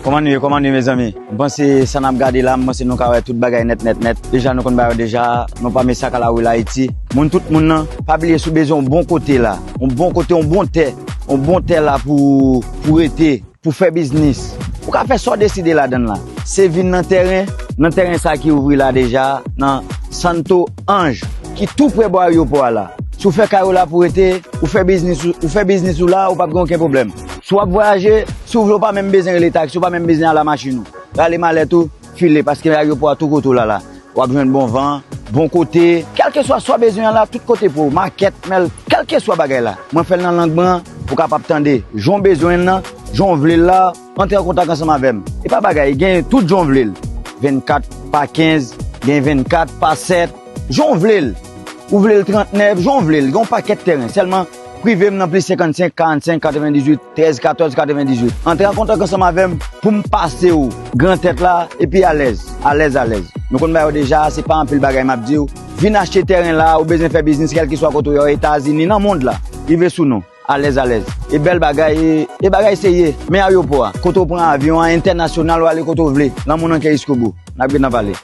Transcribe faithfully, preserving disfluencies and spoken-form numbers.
Kòman nou ye, kòman nou ye, mezanmi? M panse sa n ap gade la, m panse nou ka wè tout bagay nèt, nèt, nèt. Deja, nou konn bagay yo deja, nou pa met sa ka lari la Ayiti. Moun, tout moun nan, pa bliye si w bezwen yon bon kote la, yon bon kote, yon bon tè, yon bon tè la pou, pou rete, pou fè biznis. Ou ka fè sa w deside ladan l la. Se vin nan tèren, nan tèren sa ki ouvri la deja, nan Santo Ange, ki tou pre bò ayewopò a la. Si w fè kay ou la pou rete, ou fè biznis ou, ou fè biznis ou la, ou p ap gen okenn pwoblèm. Si w ap vwayaje, si w vle, ou pa menm bezwen rele taksi, ou pa menm bezwen al a machin ou. Rale malèt ou, file, paske ayewopò a tou kote w la la. W ap jwenn bon van, bon kote. Kèlkeswa sa w bezwen an la, tout kote pou ou. Makèt, mèl, kèlkeswa bagay la. Mwen fè l nan lang mwen, ou kapab tande. Jan w bezwen l nan, jan w vle l la, antre an kontak ansanm avè m. E pa bagay, gen tout jan w vle l. Vennkat pa kenz, gen vennkat pa sèt, jan w vle l. Ou vle l trannèf, jan w vle l. Gen yon pakèt tèren. Sèlman, prive m nan plis senkannsenk, karannsenk, katrevendizuit, trèz, katòz, katrevendizuit. Antre an kontak ansanm avè m pou m pase w gran tèt la, epi alèz, alèz, alèz. Nou konn bagay yo deja, se pa anpil bagay m ap di w. Vin achte tèren la, ou bezwen fè biznis, kèlkeswa kote w ye, Etazini, nan mond la. Rive sou nou, alèz, alèz. E bèl bagay, e, e bagay serye. Men ayewopò a, kote w pran avyon an, entènasyonal, w ale kote w vle. Lanmou nan kè jiskobou. N ap gentan pale.